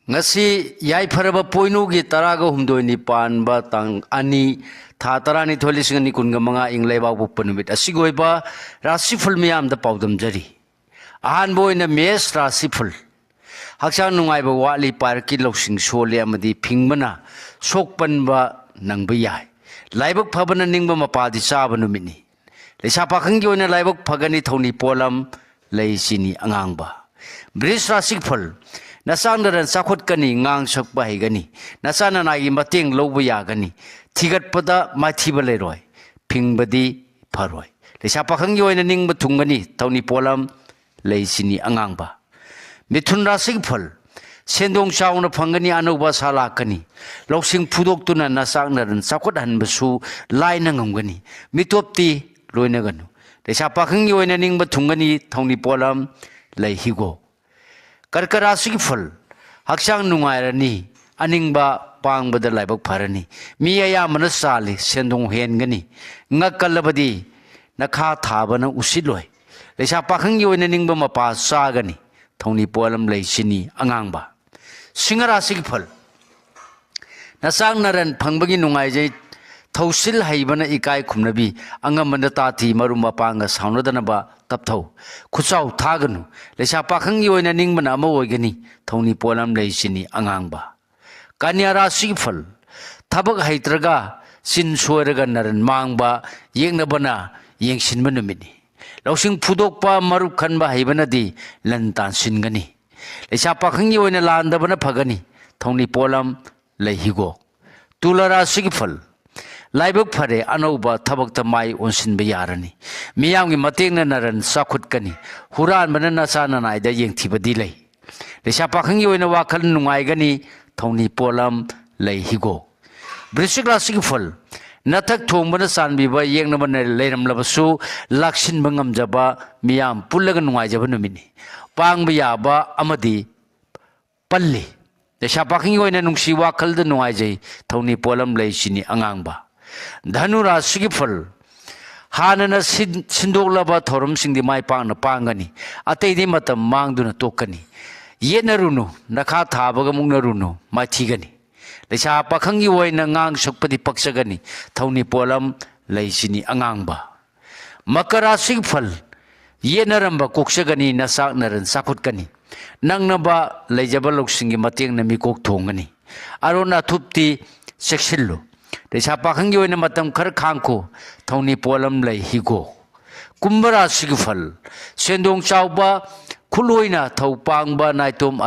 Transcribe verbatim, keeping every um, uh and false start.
ꯉꯁꯤ ꯌꯥꯏꯐꯔꯕ ꯄꯣꯏꯅꯨꯒꯤ ꯇꯔꯥꯒ ꯍꯨꯝꯗꯣꯏꯅꯤ ꯄꯥꯟꯕ ꯇꯥꯡ ꯑꯅꯤ, ꯊꯥ ꯇꯔꯥꯅꯤꯊꯣꯏ, ꯂꯤꯁꯤꯡ ꯑꯅꯤ ꯀꯨꯟꯒ ꯃꯉꯥ, ꯏꯪ ꯂꯩꯕꯥꯛ ꯄꯣꯛꯄ ꯅꯨꯃꯤꯠ ꯑꯁꯤꯒꯤ ꯑꯣꯏꯕ ꯔꯥꯁꯤꯐꯜ ꯃꯤꯌꯥꯝꯗ ꯄꯥꯎꯗꯝꯖꯔꯤ꯫ ꯑꯍꯥꯟꯕ ꯑꯣꯏꯅ ꯃꯦꯁ ꯔꯥꯁꯤꯐꯜ꯫ ꯍꯛꯆꯥꯡ ꯅꯨꯡꯉꯥꯏꯕ ꯋꯥꯠꯂꯤ, ꯄꯥꯏꯔꯛꯀꯤ ꯂꯧꯁꯤꯡ ꯁꯣꯜꯂꯤ ꯑꯃꯗꯤ ꯐꯤꯡꯕꯅ ꯁꯣꯛꯄꯟꯕ ꯅꯪꯕ ꯌꯥꯏ꯫ ꯂꯥꯏꯕꯛ ꯐꯕꯅ ꯅꯤꯡꯕ ꯃꯄꯥꯗꯤ ꯆꯥꯕ ꯅꯨꯃꯤꯠꯅꯤ꯫ ꯂꯩꯁꯥ ꯄꯥꯈꯪꯒꯤ ꯑꯣꯏꯅ ꯂꯥꯏꯕꯛ ꯐꯒꯅꯤ, ꯊꯧꯅꯤ ꯄꯣꯠꯂꯝ ꯂꯩ ꯆꯤꯅꯤ ꯑꯉꯥꯡꯕ꯫ ꯕ꯭ꯔꯤꯖ ꯔꯥꯁꯤꯐꯜ꯫ ꯅꯆꯥꯛ ꯅꯔꯟ ꯆꯥꯎꯈꯠꯀꯅꯤ, ꯉꯥꯡ ꯁꯛꯄ ꯍꯩꯒꯅꯤ, ꯅꯆꯥ ꯅꯅꯥꯏꯒꯤ ꯃꯇꯦꯡ ꯂꯧꯕ ꯌꯥꯒꯅꯤ, ꯊꯤꯒꯠꯄꯗ ꯃꯥꯏꯊꯤꯕ ꯂꯩꯔꯣꯏ, ꯐꯤꯡꯕꯗꯤ ꯐꯔꯣꯏ꯫ ꯂꯩꯁꯥ ꯄꯥꯈꯪꯒꯤ ꯑꯣꯏꯅ ꯅꯤꯡꯕ ꯊꯨꯡꯒꯅꯤ, ꯊꯧꯅꯤ ꯄꯣꯠꯂꯝ ꯂꯩ ꯆꯤꯅꯤ ꯑꯉꯥꯡꯕ꯫ ꯃꯤꯊꯨꯟ ꯔꯥꯁꯤꯒꯤ ꯐꯜ꯫ ꯁꯦꯟꯗꯣꯡ ꯆꯥꯎꯅ ꯐꯪꯒꯅꯤ, ꯑꯅꯧꯕ ꯑꯁꯥ ꯂꯥꯛꯀꯅꯤ꯫ ꯂꯧꯁꯤꯡ ꯐꯨꯗꯣꯛꯇꯨꯅ ꯅꯆꯥꯛ ꯅꯔꯟ ꯆꯥꯎꯈꯠꯍꯟꯕꯁꯨ ꯂꯥꯏꯅ ꯉꯝꯒꯅꯤ꯫ ꯃꯤꯇꯣꯞꯇꯤ ꯂꯣꯏꯅꯒꯅꯨ꯫ ꯂꯩꯁꯥ ꯄꯥꯈꯪꯒꯤ ꯑꯣꯏꯅ ꯅꯤꯡꯕ ꯊꯨꯡꯒꯅꯤ, ꯊꯧꯅꯤ ꯄꯣꯠꯂꯝ ꯂꯩ ꯍꯤꯒꯣꯛ꯫ ꯀꯔꯀ ꯔꯥꯁꯤꯒꯤ ꯐꯜ꯫ ꯍꯛꯆꯥꯡ ꯅꯨꯡꯉꯥꯏꯔꯅꯤ, ꯑꯅꯤꯡꯕ ꯄꯥꯡꯕꯗ ꯂꯥꯏꯕꯛ ꯐꯔꯅꯤ꯫ ꯃꯤ ꯑꯌꯥꯝꯕꯅ ꯆꯥꯜꯂꯤ, ꯁꯦꯟꯗꯣꯡ ꯍꯦꯟꯒꯅꯤ꯫ ꯉꯛ ꯀꯜꯂꯕꯗꯤ ꯅꯈꯥ ꯊꯥꯕꯅ ꯎꯁꯤꯠꯂꯣꯏ꯫ ꯂꯩꯁꯥ ꯄꯥꯈꯪꯒꯤ ꯑꯣꯏꯅ ꯅꯤꯡꯕ ꯃꯄꯥ ꯆꯥꯒꯅꯤ꯫ ꯊꯧꯅꯤ ꯄꯣꯠꯂꯝ ꯂꯩ ꯆꯤꯅꯤ ꯑꯉꯥꯡꯕ꯫ ꯁꯤꯡꯍ ꯔꯥꯁꯤꯒꯤ ꯐꯜ꯫ ꯅꯆꯥꯛ ꯅꯔꯟ ꯐꯪꯕꯒꯤ ꯅꯨꯡꯉꯥꯏꯖꯩ꯫ ꯊꯧꯁꯤꯜ ꯍꯩꯕꯅ ꯏꯀꯥꯏ ꯈꯨꯝꯅꯕꯤ꯫ ꯑꯉꯝꯕꯅ ꯇꯥꯊꯤ, ꯃꯔꯨꯞ ꯃꯄꯥꯡꯒ ꯁꯥꯎꯅꯗꯅꯕ ꯇꯞꯊꯧ꯫ ꯈꯨꯠꯆꯥꯎ ꯊꯥꯒꯅꯨ꯫ ꯂꯩꯁꯥ ꯄꯥꯈꯪꯒꯤ ꯑꯣꯏꯅ ꯅꯤꯡꯕꯅ ꯑꯃ ꯑꯣꯏꯒꯅꯤ꯫ ꯊꯧꯅꯤ ꯄꯣꯠꯂꯝ ꯂꯩ ꯆꯤꯅꯤ ꯑꯉꯥꯡꯕ꯫ ꯀꯟꯌꯥ ꯔꯥꯁꯤꯒꯤ ꯐꯜ꯫ ꯊꯕꯛ ꯍꯩꯇ꯭ꯔꯒ ꯆꯤꯟ ꯁꯣꯏꯔꯒ ꯅꯔꯟ ꯃꯥꯡꯕ, ꯌꯦꯛꯅꯕꯅ ꯌꯦꯡꯁꯤꯟꯕ ꯅꯨꯃꯤꯠꯅꯤ꯫ ꯂꯧꯁꯤꯡ ꯐꯨꯗꯣꯛꯄ, ꯃꯔꯨꯞ ꯈꯟꯕ ꯍꯩꯕꯅꯗꯤ ꯂꯟ ꯇꯥꯟꯁꯤꯟꯒꯅꯤ꯫ ꯂꯩꯁꯥ ꯄꯥꯈꯪꯒꯤ ꯑꯣꯏꯅ ꯂꯥꯟꯗꯕꯅ ꯐꯒꯅꯤ꯫ ꯊꯧꯅꯤ ꯄꯣꯠꯂꯝ ꯂꯩ ꯍꯤꯒꯣꯛ꯫ ꯇꯨꯂꯥ ꯔꯥꯁꯤꯒꯤ ꯐꯜ꯫ ꯂꯥꯏꯕꯛ ꯐꯔꯦ, ꯑꯅꯧꯕ ꯊꯕꯛꯇ ꯃꯥꯏ ꯑꯣꯟꯁꯤꯟꯕ ꯌꯥꯔꯅꯤ꯫ ꯃꯤꯌꯥꯝꯒꯤ ꯃꯇꯦꯡꯅ ꯅꯔꯟ ꯆꯥꯎꯈꯠꯀꯅꯤ꯫ ꯍꯨꯔꯥꯟꯕꯅ ꯅꯆꯥ ꯅꯅꯥꯏꯗ ꯌꯦꯡꯊꯤꯕꯗꯤ ꯂꯩ꯫ ꯂꯩꯁꯥ ꯄꯥꯈꯪꯒꯤ ꯑꯣꯏꯅ ꯋꯥꯈꯜ ꯅꯨꯡꯉꯥꯏꯒꯅꯤ꯫ ꯊꯧꯅꯤ ꯄꯣꯠꯂꯝ ꯂꯩ ꯍꯤꯒꯣꯛ꯫ ꯕ꯭ꯔꯤꯁꯤꯛ ꯔꯥꯁꯤꯒꯤ ꯐꯜ꯫ ꯅꯊꯛ ꯊꯣꯡꯕꯅ ꯆꯥꯟꯕꯤꯕ ꯌꯦꯛꯅꯕ ꯂꯩꯔꯝꯂꯕꯁꯨ ꯂꯥꯛꯁꯤꯟꯕ ꯉꯝꯖꯕ ꯃꯤꯌꯥꯝ ꯄꯨꯜꯂꯒ ꯅꯨꯡꯉꯥꯏꯖꯕ ꯅꯨꯃꯤꯠꯅꯤ꯫ ꯄꯥꯡꯕ ꯌꯥꯕ ꯑꯃꯗꯤ ꯄꯜꯂꯤ꯫ ꯂꯩꯁꯥ ꯄꯥꯈꯪꯒꯤ ꯑꯣꯏꯅ ꯅꯨꯡꯁꯤ ꯋꯥꯈꯜꯗ ꯅꯨꯡꯉꯥꯏꯖꯩ꯫ ꯊꯧꯅꯤ ꯄꯣꯠꯂꯝ ꯂꯩ ꯆꯤꯅꯤ ꯑꯉꯥꯡꯕ꯫ ꯙꯅꯨ ꯔꯥꯁꯤꯒꯤ ꯐꯜ꯫ ꯍꯥꯟꯅꯅ ꯁꯤꯟ-, ꯁꯤꯟꯗꯣꯛꯂꯕ ꯊꯧꯔꯝꯁꯤꯡꯗꯤ ꯃꯥꯏ ꯄꯥꯛꯅ ꯄꯥꯡꯒꯅꯤ꯫ ꯑꯇꯩꯗꯤ ꯃꯇꯝ ꯃꯥꯡꯗꯨꯅ ꯇꯣꯛꯀꯅꯤ꯫ ꯌꯦꯠꯅꯔꯨꯅꯨ, ꯅꯈꯥ ꯊꯥꯕꯒ ꯃꯨꯛꯅꯔꯨꯅꯨ, ꯃꯥꯏꯊꯤꯒꯅꯤ꯫ ꯂꯩꯁꯥ ꯄꯥꯈꯪꯒꯤ ꯑꯣꯏꯅ ꯉꯥꯡ ꯁꯛꯄꯗꯤ ꯄꯛꯆꯒꯅꯤ, ꯊꯧꯅꯤ ꯄꯣꯠꯂꯝ ꯂꯩꯁꯤꯅꯤ ꯑꯉꯥꯡꯕ꯫ ꯃꯀꯔ ꯔꯥꯁꯤꯒꯤ ꯐꯜ, ꯌꯦꯠꯅꯔꯝꯕ ꯀꯣꯛꯆꯒꯅꯤ, ꯅꯆꯥꯛ ꯅꯔꯟ ꯆꯥꯎꯈꯠꯀꯅꯤ꯫ ꯅꯪꯅꯕ ꯂꯩꯖꯕ ꯂꯧꯁꯤꯡꯒꯤ ꯃꯇꯦꯡꯅ ꯃꯤꯀꯣꯛ ꯊꯣꯡꯒꯅꯤ꯫ ꯑꯔꯣꯟ ꯑꯊꯨꯞꯇꯤ ꯆꯦꯛꯁꯤꯜꯂꯨ꯫ ꯂꯩꯁꯥ ꯄꯥꯈꯪꯒꯤ ꯑꯣꯏꯅ ꯃꯇꯝ ꯈꯔ ꯈꯥꯡꯈꯣ, ꯊꯧꯅꯤ ꯄꯣꯠꯂꯝ ꯂꯩ ꯍꯤꯒꯣꯛ꯫ ꯀꯨꯝꯚ ꯔꯥꯁꯤꯒꯤ ꯐꯜ, ꯁꯦꯟꯗꯣꯡ ꯆꯥꯎꯕ, ꯈꯨꯠꯂꯣꯏꯅ ꯊꯧ ꯄꯥꯡꯕ ꯅꯥꯏꯇꯣꯝ